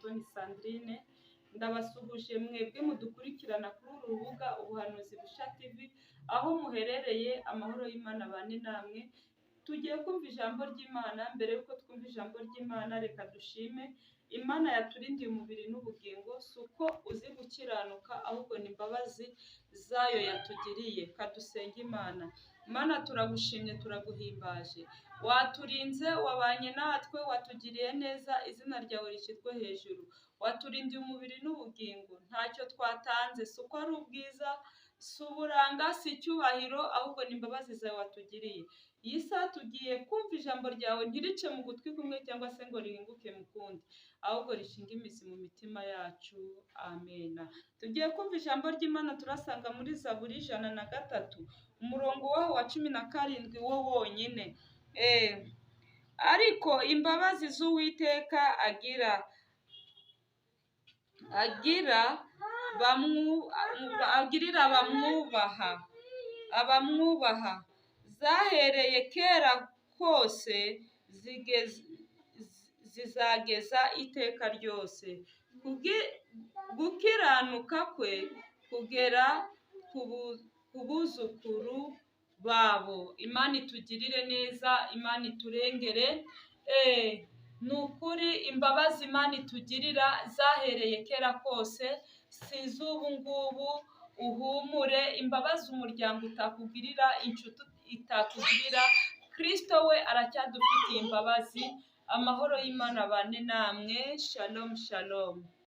Mutoni Sandrine, ndabasuhuje mwebwe mudukurikirana kuri uru rubuga Ubuhanuzi Bushya TV, aho muherereye amahoro y'Imana abane namwe. Tugiye kumva ijambo ry'Imana, mbere y'uko twumva ijambo ry'Imana reka dushime Imana yaturindiye umubiri n'ubugingo, si uko uzi gukiranuka ahubwo ni imbabazi zayo yatugiriye. Kadusenge Imana. Mana turagushimye turaguhimbaje, waturinze wabanye natwe watugiriye neza, izina ryawe rishyirwe hejuru, waturindiye umubiri n'ubugingo, ntacyo twatanze, si uko ari ubwiza, si uburanga, si icyubahiro, ahubwo ni imbabazi zawe watugiriye. Iyi saha tugiye kumva ijambo ryawe ntirice mu gutwi kumwe cyangwa se ngo rihinguke mu kundi, ahubwo rishinge imizi mu mitima yacu. Amena. Tugiye kumva ijambo ry'Imana turasanga muri Zaburi 103, umurongo waho wa 17 wo wonyine. Ariko imbabazi z'Uwiteka agirira abamwubaha, zahereye kera kose zizageza iteka ryose. Gukiranuka kwe kugera ku buzukuru babo. Imana itugirire neza, Imana iturengere. Ni ukuri imbabazi Imana itugirira zahereye kera kose, si iz'ubu ngubu. Uhumure, imbabazi umuryango utakugirira, inshuti itakugirira, Kristo we aracyadufitiye imbabazi. Amahoro y'Imana abane namwe. Shalom shalom.